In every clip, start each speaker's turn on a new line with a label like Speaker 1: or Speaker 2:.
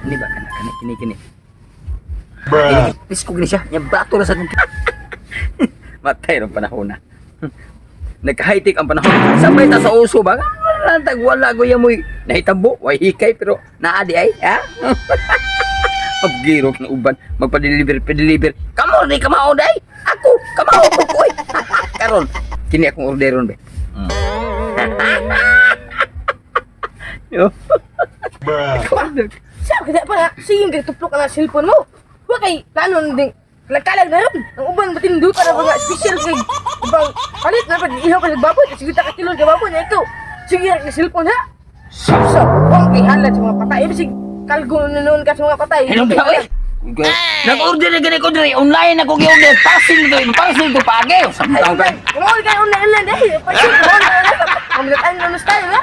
Speaker 1: Karne ba kana kana kini kini. Kini presko gini siya. Nya bato ra sa akong. Matay ron panahon na. Nagka-high-tech ang panahon. Sabay ta sa uso ba? Wala tag wala goya mo'y nahitabo, way hikay pero naa di ay, ha? Paggirok na uban, magpa-deliver, pa-deliver. Kamo di kamao day. Ako, kamao ko koy. Karon, kini akong orderon be. Yo. Order.
Speaker 2: Sa kada pa nga, sige kay tuplok ka na cellphone mo. Wa kay plano ding lagkalag na ron. Ang uban matindo para ba nga special kay ibang palit na pag ihaw ka nagbaboy, sige ta ka tilon ka baboy na ito. Sige ra ka cellphone ha. So, wang kay halat sa mga patay. Ibig kalgo na noon ka sa mga patay.
Speaker 1: Hello ba oy? Nag-order na gani ko diri online ako gi-order. Parcel to, parcel to pagi. Samtang ka.
Speaker 2: Kumawal kayo online online dahil. Pasin ko online online. Ang ano ano style ba?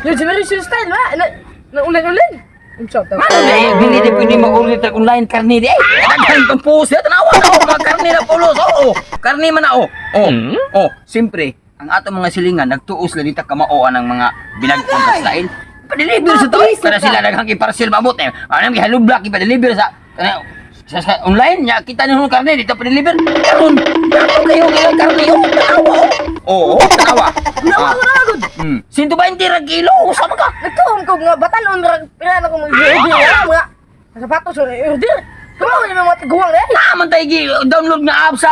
Speaker 2: New generation style ba? Na na online online. Unsa ta?
Speaker 1: Ano di, dili di pwede mag-order tag online karne di ay. Daghan tong puso, tanawa na oh, mga karne na pulos. Oo, karne man na oh. Oh, oh, siyempre, ang atong mga silingan nagtuos lang dita kamao ang mga binagkong ka style. Pa-deliver sa to, para sila daghang i-parcel maabot eh. Ano gihalublak ipa-deliver sa kana sa online nya kita ni karne dito pa-deliver. Karon, dato kayo kayo karne oh, tanawa oh. Oo, tanawa.
Speaker 2: Nawa ko na gud.
Speaker 1: 120 ra kilo, usa man ka.
Speaker 2: Nagtuon ko nga batanon ra pila na ko mag-order nga mga sapatos or order. Kumaw ni mga tiguang dahil.
Speaker 1: Naman tayo download nga app sa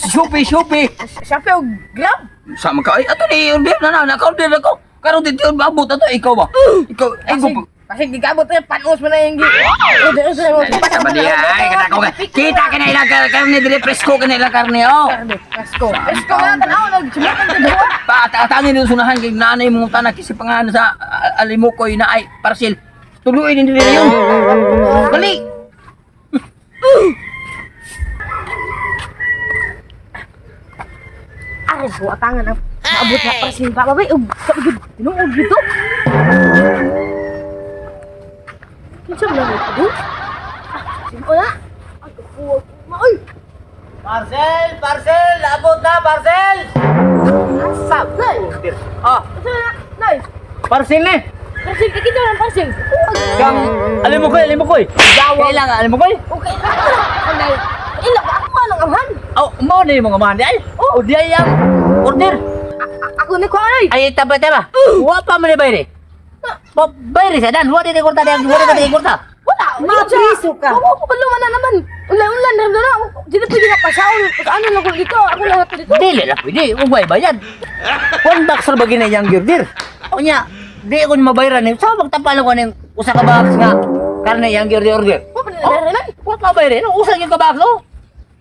Speaker 1: Shopee, Shopee.
Speaker 2: Shopee og Grab.
Speaker 1: Sa mga ay ato ni order na na naka-order ako. Karon dito maabot ato ikaw ba? Ikaw ay
Speaker 2: Pasig,
Speaker 1: ko.
Speaker 2: pasig gigabot eh, panos mo na yung gi. Order order mo.
Speaker 1: Sa ba diya ay kada ko. Kita ka na ilang karne dire presko ka na ilang karne oh.
Speaker 2: Presko. Presko nga tanaw nagsimutan ka duwa.
Speaker 1: Pa atangin dito sunahan kay nanay mong tanak kasi pangalan sa alimukoy na ay parcel. Tuluin din dire yun. Dali.
Speaker 2: Aray ko atangan ang maabot na parcel pa babay og sa gud tinuod gito. Kinsa man ang ito? Ah, sino na? Ay, kuha ko maoy.
Speaker 3: Parcel! Parcel! Abot na! Parcel!
Speaker 2: Asa, nay.
Speaker 3: Ah,
Speaker 2: Asa na, nay.
Speaker 3: parcel ni!
Speaker 2: Parcel ka kita ng parcel.
Speaker 3: Kang, alam mo ko, alam mo ko eh. Kailangan, alam mo ko eh.
Speaker 2: Okay, ako lang. Anday. Ila ba ako anong amahan?
Speaker 3: Oh, mo na yung mga man di ay. Oh, di ay ang order.
Speaker 2: Ako ni ko ay.
Speaker 3: Ay, taba, taba. Wa pa man ni bayre. Ba, bayre sa dan. Wa di korta di, wa di korta.
Speaker 2: Wala.
Speaker 4: Mapriso ka.
Speaker 2: Oo, kabalo man na naman. Ulan-ulan na na. Di na pwede na pasaon. Ano lang ko dito? Ako lang ako dito.
Speaker 3: Dili lang pwede. Ugay bayad. One box ra ba gina yang order? O nya, di ko ni mabayran ni. Sa magtapalo ko ning usa ka box nga karne yang order order.
Speaker 2: Wa pa na na.
Speaker 3: Wa pa bayre no, usa gyud ka box oh.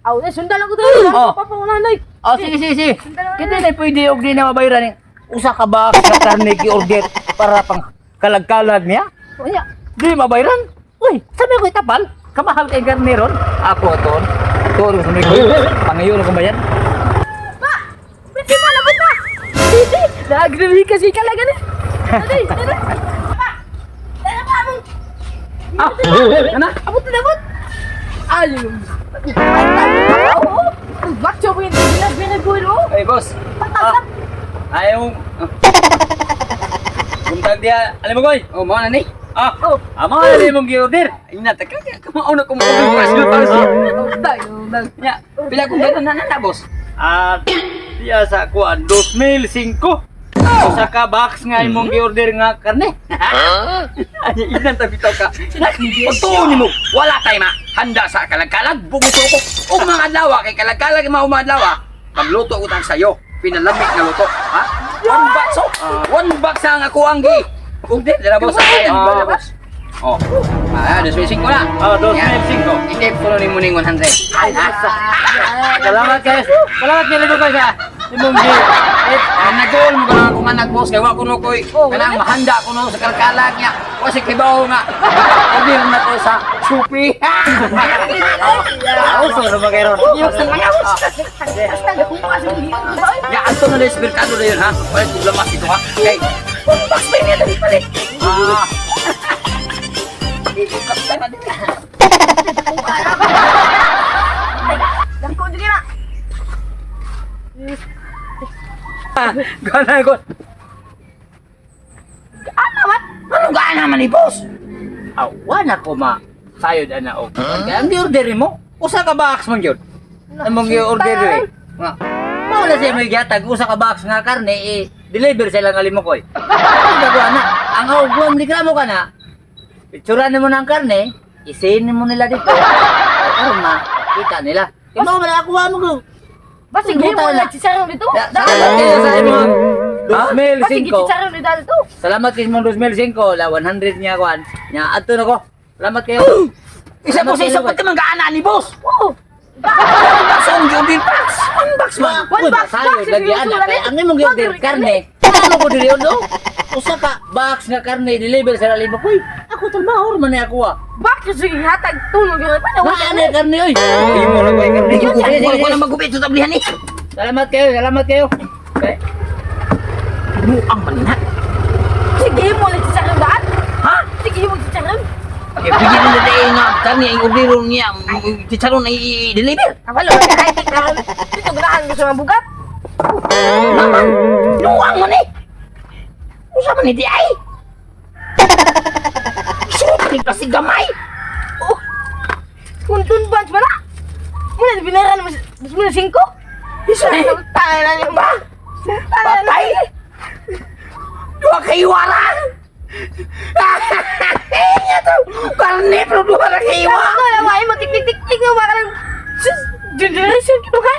Speaker 2: Aw, eh, sundan lang ko dito.
Speaker 3: Oh.
Speaker 2: Papa wala nay.
Speaker 3: Oh, sige, sige, sige. Kita na pwede og di na mabayran ning usa ka box nga karne gi order para pang kalag-kalag niya. O nya, di mabayran. Uy, sabi ko itapal. Kamahal kay karne ron. Ako ton. Ton sa may pangayon ko bayad.
Speaker 2: Pa! Pwede pa labot na. Hindi. Nagrebi kasi ka lang gani. Dali, dali. Pa! Dali pa among.
Speaker 1: Ah, ana.
Speaker 2: Abot na abot. Ay. Oo. Ang bakyo mo yung bilag binagul oh.
Speaker 1: Ay boss.
Speaker 2: Patag.
Speaker 1: Ayaw.
Speaker 5: Buntag diha, alam mo koy.
Speaker 1: Oh, mao na ni.
Speaker 5: Ah,
Speaker 2: Oh.
Speaker 5: amo na imong gi-order.
Speaker 1: Ina ta ka kamao na ko mo parcel parcel.
Speaker 2: Dag, dag.
Speaker 1: Nya, pila kong gana na na boss.
Speaker 5: Ah, diha sa kuan 2005. Usa ka box nga imong gi-order nga karne.
Speaker 1: Ay, inan ta bitaw ka. Pagtuon nimo, wala tay ma. Handa sa kalagkalag, buguso ko. O mga adlaw kay kalagkalag mao mga adlaw. Magluto ko tag sayo. Pinalamig na luto, ha? One box oh. One box ang ako ang gi. Kung di, dala boss. Ayan, dala boss. Oh. Ah, 2005 na.
Speaker 5: Ah, 2005.
Speaker 1: Itip ko nimo ning 100.
Speaker 5: Ay, asa. Salamat kayo. Salamat kayo ko sa imong gi.
Speaker 1: Eh, nagol mo ka akong anak boss kay wa kuno koy kanang mahanda kuno sa kalkalag niya. Wa si kibaw nga. Order na ko sa Shopee.
Speaker 5: Uso ra ba kayo ron?
Speaker 1: Yung sa mga boss.
Speaker 2: Basta nakuha sa
Speaker 1: Ya, anto na des merkado na yun ha. Palit kong lamas ito ha. Kay, box pa niya dali palit.
Speaker 5: Ah,
Speaker 1: Kapitan na din.
Speaker 2: Dako dili na.
Speaker 5: gana ko.
Speaker 2: Ano man?
Speaker 1: Ano gaan naman ni boss?
Speaker 3: Awa na ko ma sayod ana og. Kaya ang gi-order mo, usa ka box man gyud. Ang mong gi-order eh. Nga. Mao na siya may gihatag usa ka box nga karne i deliver sa ilang alimokoy. Ay gagawa na. Ang awgwam reklamo ka na. Picturan mo na ang karne, isin mo nila dito. Aron ma kita nila. Kaya mao man ako mo ko.
Speaker 2: Basig himo
Speaker 3: Buta na.
Speaker 2: na chicharon dito.
Speaker 3: Salamat kayo sa imong
Speaker 2: Basig
Speaker 3: 2005.
Speaker 2: chicharon dito dito.
Speaker 3: Salamat kay imong 2005, la 100 niya kuan. Nya adto na ko. Salamat kayo.
Speaker 1: Isa po sa isa
Speaker 3: Salamat
Speaker 1: pati man gaana ni boss.
Speaker 2: Oo.
Speaker 1: One box ang gi-order box. One box man.
Speaker 2: One box,
Speaker 3: Sayo
Speaker 2: box,
Speaker 3: lagi
Speaker 2: yung
Speaker 3: ana
Speaker 2: sura
Speaker 3: kay
Speaker 2: ni.
Speaker 3: ang imong gi-order
Speaker 2: Box,
Speaker 3: karne. Ano ko diri no? Usa ka box nga karne deliver sa lalibo ko. Ako talmahor man ni ako ah.
Speaker 2: Bakit sige hatag tulong gyud pa
Speaker 3: Na ana karne oy.
Speaker 1: Imo na koy karne.
Speaker 3: Sige, sige,
Speaker 1: Wala
Speaker 3: sige.
Speaker 1: ko na magupit sa tablihan ni.
Speaker 3: Salamat kayo, salamat kayo. Okay.
Speaker 1: Buang man na.
Speaker 2: Sige mo na chicharon daan.
Speaker 1: Ha?
Speaker 2: Sige mo chicharon.
Speaker 1: Kaya pwede na dahil nga karne ang orderon niya, chicharon ang i-deliver.
Speaker 2: Kabalo ka ay karon. Dito ganahan ko sa mga bugat.
Speaker 1: Naman, luwang man eh. Usa man hindi ay. Sulit pa si gamay.
Speaker 2: Oh. Kuntun bunch ba na? Muna binayaran mo 2005.
Speaker 1: Isa eh.
Speaker 2: Tayo na niyo ba?
Speaker 1: Patay. Dua kay wara. Karne pero duha ra kay wa.
Speaker 2: Ako lang ay matiktik-tik na ba ka ng generation ko ka.